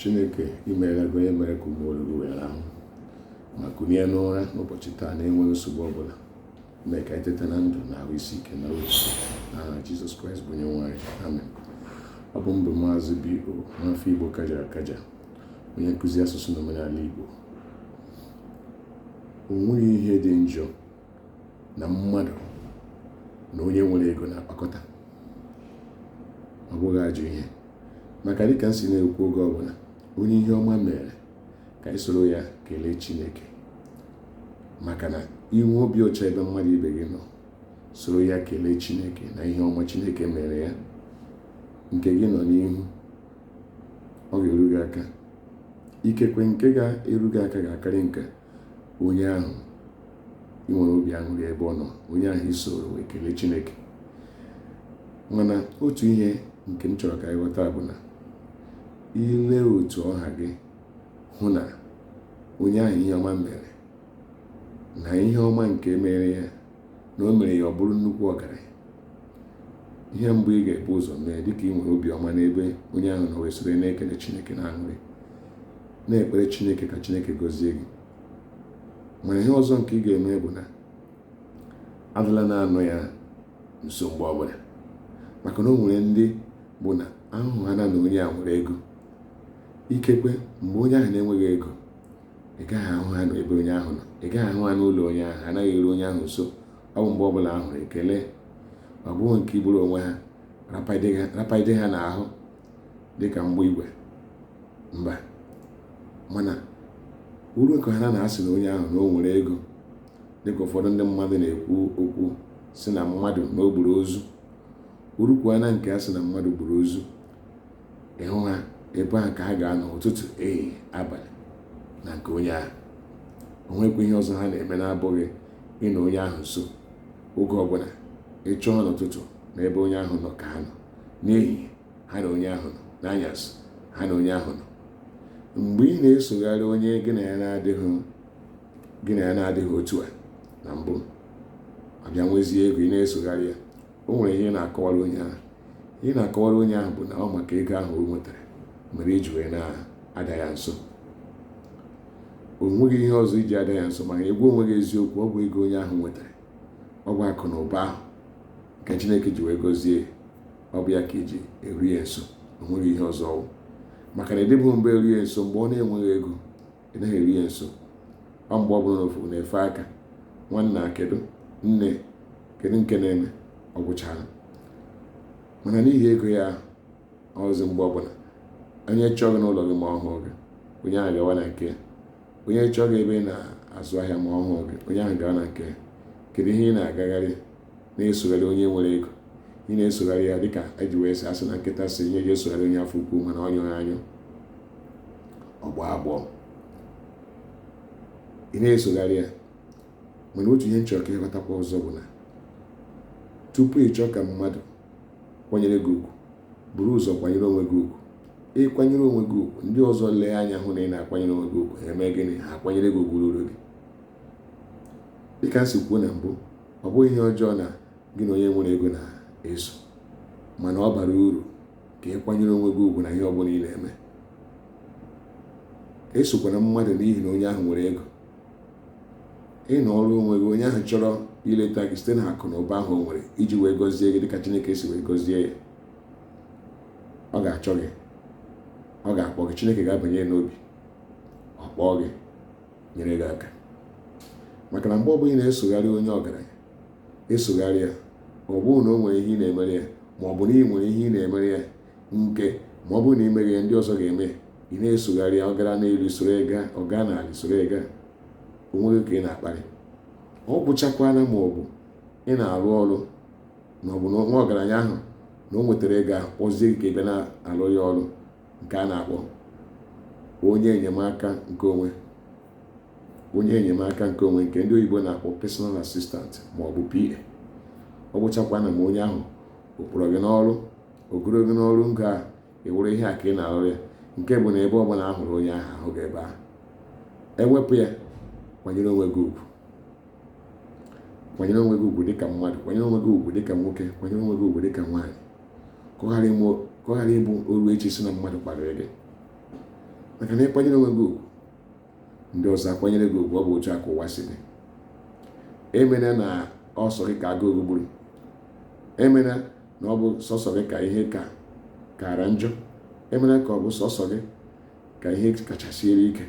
Chineke, imeela gị onye mere ka ụmụ oru gị wee rahụ ma kunie n'ụra n'ụbọchị taa na-enweghị nsogbu ọbụla, mee ka anyị teta na ndụ na ahụ isi ike na otuto n'aha Jizọs Kraịst bụ onye nwe anyị. Amen. Ọ bụ mbụ Maazị B.O. nwafọ Igbo kajara akaja, onye nkụzi asụsụ na omenala Igbo. O nweghị ihe dị njọ na mmadụ na onye nwere ego na-akpakọta. Ọ bụghị ajọ ihe, maka dịka m si na-ekwu oge ọbụla, onye ihe ọma mere ka anyị soro ya kelee Chineke, maka na inwe obi ọcha ebe mmadụ ibe gị nọ, soro ya kelee Chineke na ihe ọma Chineke mere ya. Nke gị nọ n'ihu, ọ ga-eru gị aka. Ikekwe nke ga-eru gị aka ga-akarị nke onye ahụ ị nwere obi aṅụrị ebe ọ nọ, onye ahụ i soro wee kelee Chineke. Mana otu ihe nke m chọrọ ka anyị ghọta bụ na ile otu ọha gị hụ na onye ahụ ihe ọma mere, na ihe ọma nke mere ya, na o mere ya ọ bụrụ nnukwu ọgaranya, ihe mbụ ị ga-ebu ụzọ mee dịka ị nwere obi ọma n'ebe onye ahụ nọ wee soro na-ekele Chineke na aṅụrị, na-ekpere Chineke ka Chineke gọzie gị. Mana ihe ọzọ nke ị ga-eme bụ na adịla na-anọ ya nso mgbe ọbụla, maka na o nwere ndị bụ na ahụhụ ha na onye a nwere ego. Ikekwe mgbe onye ahụ na-enweghị ego, ị gaghị ahụ ha n'ebe onye ahụ nọ, ị gaghị ahụ ha n'ụlọ onye ahụ, anaghị eru onye ahụ nso. Ọ bụ mgbe ọbụla ahụrụ ekele, ọ bụghị nke igburu onwe ha rapide ha n'ahụ dịka mgbọ igwe, mba. Mana uru nke ha na-asị na onye ahụ na o nwere ego, dịka ụfọdụ ndị mmadụ na-ekwu okwu si na mmadụ na o gburu ozu, urukwuo na nke a sị na mmadụ gburu ozu, ịhụ ha ebe ahụ ka ha ga-anọ ụtụtụ, ehihie, abalị na nke onye ahụ. O nwekwa ihe ọzọ ha na-eme na-abụghị ịnọ onye ahụ nso oge ọbụla. Ịchọọ ha n'ụtụtụ, n'ebe onye ahụ nọ ka ha nọ, n'ehihie ha na onye ahụ nọ, n'anyasị ha na onye ahụ nọ. Mgbe ị na-esogharị onye gị na ya na-adịghị otu a na mbụ, ọ bịa nwezie ego, ị na-esogharị ya, o nwere ihe ị na-akọwara onye ahụ. Ihe ị na-akọwara onye ahụ bụ na ọ maka ego ahụ o nwetara mere iji wee na-ada ya nso. O nweghị ihe ọzọ iji ada ya nso, mana ịgwa onwe gị eziokwu, ọ bụ ego onye ahụ nwetara, ọ bụ akụ na ụba ahụ nke Chineke ji wee gọzie, ọ bụ ya ka iji eru ya nso. O nweghị ihe ọzọ ọwụ, maka na ịdịbụ mgbe eru ya nso mgbe ọ na-enweghị ego, ị naghị eru ya nso. Ọ mgbe ọ bụla na ofu na-efe aka, nwanna kedu, nne kedu, nke na-eme, ọ gwụchara. Mana n'ihi ego ya ahụ, ọzọ mgbe ọbụla onye chọọ gị n'ụlọ gị ma ọ hụrụ gị, onye ahụ gawa na nke ya. Onye chọọ gị ebe ị na-azụ ahịa ma ọ hụrụ gị, onye ahụ gawa na nke ya. Kedu ihe ị na-agagharị na-esogharị onye nwere ego? Ị na-esogharị ya dịka eji wee sị, asị na nkịta si ihe ji esogharị onye afọ ukwu, mana ọ nyụrụ anyụ ọgbọ agbọ. Ị na-esogharị ya. Mana otu ihe m chọrọ ka ịghọtakwa ọzọ bụ na tupu ị chọọ ka mmadụ kwanyere gị ugwu, buru ụzọ kwanyere onwe gị ugwu. Ịkwanyere onwe gị ugwu, ndị ọzọ lee anya hụ na ị na-akwanyere onwe gị ugwu, ha eme gịnị? Ha akwanyere gị ugwu ruru gị. Dịka m si kwuo na mbụ, ọ bụghị ihe ọjọọ na gị na onye nwere ego na-eso, mana ọ bara uru ka ị kwanyere onwe gị ugwu na ihe ọbụla ị na-eme. Esokwana mmadụ n'ihi na onye ahụ nwere ego. Ị nọọrọ onwe gị, onye ahụ chọrọ ileta gị site na akụ na ụba ahụ o nwere iji wee gọzie gị dịka Chineke si wee gọzie ya, ọ ga-achọ gị, ọ ga-akpọ gị, Chineke ga-abanye ya n'obi, ọ kpọọ gị, nyere gị aka. Maka na mgbe ọbụla ị na-esogharị onye ọgaranya, esogharị ya, ọ bụrụ na o nwere ihe ị na-emere ya, ma ọ bụ na ị nwere ihe ị na-emere ya nke ma ọ bụrụ na ị meghị ya, ndị ọzọ ga-eme ya, ị na-esogharị ya, ọ gara n'elu soro ya gaa, ọ gaa n'ala soro ya gaa, onwe gị ka ị na-akparị. Ọ gwụchakwana ma ọ bụ ị na-arụ ọrụ na ọ bụ na nwa ọgaranya ahụ na o nwetara ego ahụ, kpọzie gị ka ị bịa na-alụ ya ọrụ nke a na-akpọ onye enyemaka nke onwe, onye enyemaka nke onwe nke ndị oyibo na-akpọ personal assistant ma ọ bụ PA. Ọ gwụchakwana ma onye ahụ o kpọrọ gị n'ọrụ, o goro gị n'ọrụ ngo a, ị wụrụ ihe a ka ị na-arụ ya, nke bụ na ebe ọbụla a hụrụ onye ahụ, ahụ gị ebe ahụ. Ewepụ ya, kwanyere onwe gị ugwu, kwanyere onwe gị ugwu dịka mmadụ, kwanyere onwe gị ugwu dịka nwoke, kwanyere onwe gị ugwu dịka nwaanyị, ka ọ ghara ịbụ oru echi si na mmadụ kparịrị gị. Maka na ịkwanyere onwe gị ugwu, ndị ọzọ akwanyere gị ugwu. Ọ bụ otu a ka ụwa si dị. Emena na ọsọ gị ka agụụ gburu, emena na ọ bụ sọsọ gị ka ihe ka kara njọ, emena ka ọ bụ sọsọ gị ka ihe kachasịrị ike.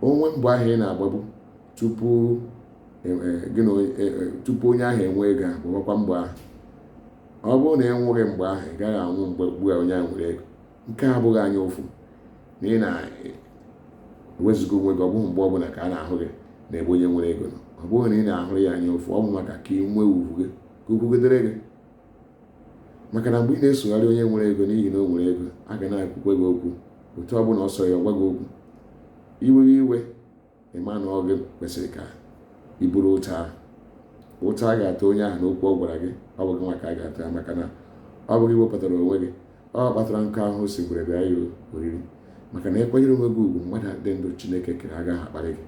Onwe mbọ ahụ ị na-agbagbu tupu gị na tupu onye ahụ enwe ego ahụ, gbawakwa mbọ ahụ. Ọ bụrụ na ị nwụghị mgbe ahụ, ị gaghị anwụ mgbe ugbu a onye ahụ nwere ego. Nke a abụghị anya ụfụ na ị na-ewezuga onwe gị. Ọ bụghị mgbe ọbụla ka a na-ahụ gị n'ebe onye nwere ego nọ. Ọ bụghị na ị na-ahụrụ ya anya ụfụ, ọ bụ maka ka ị nwee ugwu gị, ka ugwu gị dịrị gị. Maka na mgbe ị na-esogharị onye nwere ego n'ihi na o nwere ego, a ga na-ekwukwe gị okwu otu ọ bụla ọ sọ ya gwa gị okwu. Iwe iwe, ịma na ọ gị kwesịrị ka i buru ụta ahụ. Ụta a ga-ata onye ahụ n'okwu ọ gwara gị, ọ bụ gị nwa ka a ga-ata ya, maka na ọ bụghị wepụtara onwe gị, ọ kpatara nke ahụ si gwere bịa ya oriri. Maka na ịkwanyere onwe gị ugwu, mmadụ dị ndụ Chineke kere agaghị akparị gị,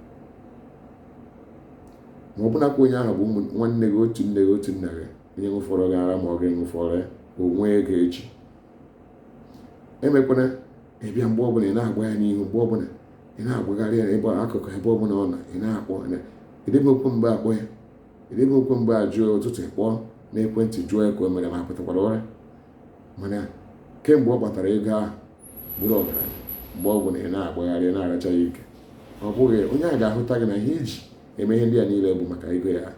ma ọ bụnakwa onye ahụ bụ nwanne gị, otu nne gị, otu nna gị, onye ṅụfọrọ gị ara ma ọ ga-eṅụfọrọ ya o nwee ego echi. Emekwana ịbịa mgbe ọbụla ị na-agba ya n'ihu, mgbe ọbụla ị na-agbagharị ya ebe akụkụ, ebe ọbụla ọ nọ ị na-akpọ, edebe okwu mgbe akpọ ya, edebe okwu mgbe ajụọ. Ụtụtụ ịkpọọ n'ekwentị jụọ ya ka o mere, ma pụtakwara ụra. Mana kemgbe ọ kpatara ego ahụ bụrụ ọgaranya, mgbe ọ bụla ị na-agbagharị, na-aracha ya ike. Ọ bụghị onye a ga-ahụta gị na ihe iji eme ihe ndị a niile bụ maka ego ya.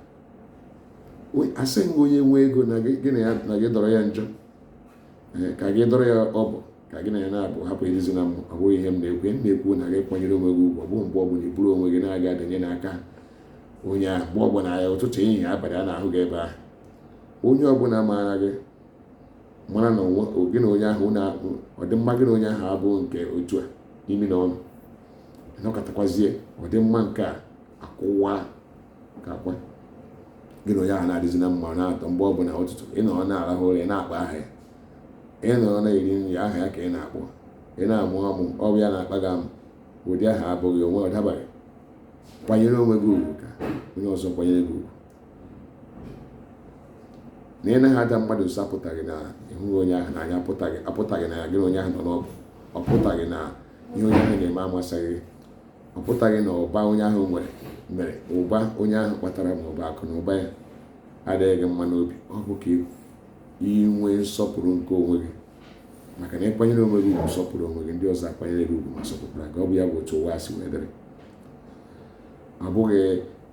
Asị gị onye nwee ego na gị na gị dọrọ ya njọ, ka gị dọrọ ya ọbụ, ka gị na ya na-abụ hapụ ịdịzi na mmụ. Ọ bụghị ihe m na-ekwu. M na-ekwu na gị kwanyere onwe gị ugwu. Ọ bụghị mgbe ọbụla iburu onwe gị na-aga adanye n'aka onye ahụ, mgbe ọbụla ya, ụtụtụ, ehihie, abalị, a na-ahụ gị ebe ahụ. Onye ọbụla maara gị mara na gị na onye ahụ, ọdịmma gị na onye ahụ abụghị nke otu a n'imi na ọnụ nọkọtakwazie. Ọdịmma nke a akwụwa ka akwa gị na onye ahụ na-adịzi na mma na-atọ. Mgbe ọbụla ụtụtụ ị nọ na-arahụ ụra, ị na-akpọ aha ya, ị nọrọ na-eri nri, aha ya ka ị na-akpọ, ị na-amụ amụ, ọ bụ ya na-akpa gị amụ. Ụdị aha abụghị onwe, ọ dabaghị. Kwanyere onwe gị ugwu ka onye ọzọ kwanyere gị ugwu. Na ị naghị ada mmadụ nso apụtaghị na ịhụghị onye ahụ n'anya, apụtaghị na gị na onye ahụ nọ n'ọbụ, ọ pụtaghị na ihe onye ahụ na-eme amasịghị gị, ọ pụtaghị na ụba onye ahụ nwere mere, ụba onye ahụ kpatara ma ọ bụ akụ na ụba ya adịghị gị mma n'obi. Ọ bụ ka ị nwee nsọpụrụ nke onwe gị, maka na ịkwanyere onwe gị ugwu, sọpụrụ onwe gị, ndị ọzọ akwanyere gị ugwu ma sọpụkwara gị. Ọ bụ ya bụ otu ụwa si wee dịrị. Ọ bụghị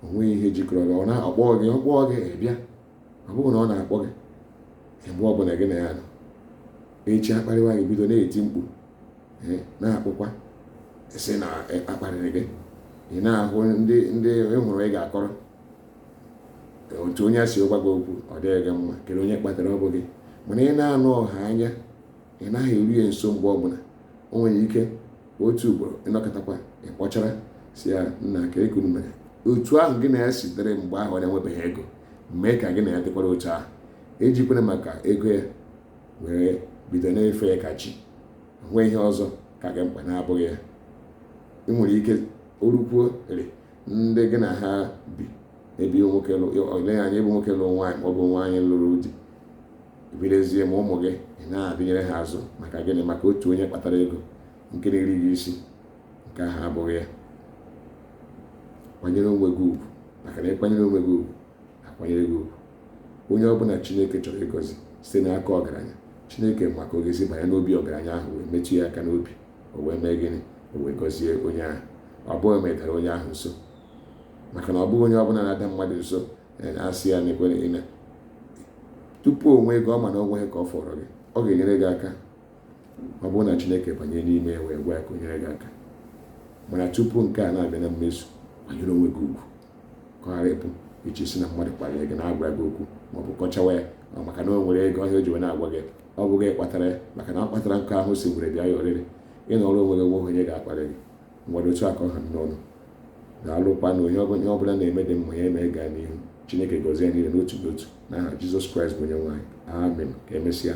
onweghị ihe jikọrọ gị, ọ na-akpọ gị, ọ kpọọ gị bịa. Ọ bụghị na ọ na-akpọ gị mgbe ọbụla gị na ya nọ. Echi akparịwa gị, bido na-eti mkpu, na-akpụkwa sị na akparịrị gị. Ị na-ahụ ndị ị hụrụ ị ga-akọrọ otu onye si gwa gị okwu, ọ dịghị gị mma. Kedu onye kpatara? Ọ bụ gị. Mana ị na-anụ ọha anya, ị naghị eru ya nso mgbe ọbụla. O nwere ike otu ugboro ịnọkọtakwa, ịkpọchara si ya, "Nna, ka ekunu mere otu ahụ gị na ya si dịrị mgbe ahụ ọ na-enwebeghị ego, mee ka gị na ya dịkwara otu ahụ." Ejikwere maka ego ya wee bido na-efe ya ka chi nwee ihe ọzọ ka gị mkpa na-abụghị ya. Ị nwere ike orukwuo ndị gị na ha bi, ebe nwoke ole anya ebe nwoke lụrụ nwaanyị ma ọ bụ nwaanyị lụrụ di, ebidozie ma ụmụ gị, ị na-adịnyere ha azụ. Maka gịnị? Maka otu onye kpatara ego nke na-eri gị isi. Nke ahụ abụghị ya. Kwanyere onwe gị ugwu, maka na ịkwanyere onwe gị ugwu, akwanyere gị ugwu. Onye ọbụla Chineke chọrọ ịgọzi site n'aka ọgaranya, Chineke maka ọ ga-esi banye n'obi ọgaranya ahụ wee metụ ya aka n'obi, o wee mee gịnị? O wee gọzie onye ahụ. Ọ bụghị metara onye ahụ nso, maka na ọ bụghị onye ọbụla na-ada mmadụ nso na-asị ya na-ekwere ime tupu o nwee ego. Ọ ma na o nweghị ka ọ fọrọ gị, ọ ga-enyere gị aka ọ bụrụ na Chineke banye n'ime ya wee gwa ya ka o nyere gị aka. Mana tupu nke a na-abịa na mmezu, kwanyere onwe gị ugwu, ka ọ ghara ịbụ ichi si na mmadụ kparịrị gị, na-agwa gị okwu maọbụ kọchawa ya maka na o nwere ego ọhịa o ji wee na-agwa gị. Ọ bụghị kpatara ya, maka na ọ kpatara nke ahụ si were bịa ya oriri. Ịnọrọ onwe gị, nwe onye ga-akparị gị. Nwere otu aka ọha m n'ọnụ. Daalụkwanụ. Onye ọbụla na-eme dị mma, ya eme gaa n'ihu. Chineke gọzie niile n'otu n'otu n'aha Jizọs Kraịst bụ onye nwe anyị. Amen. Ka emesịa.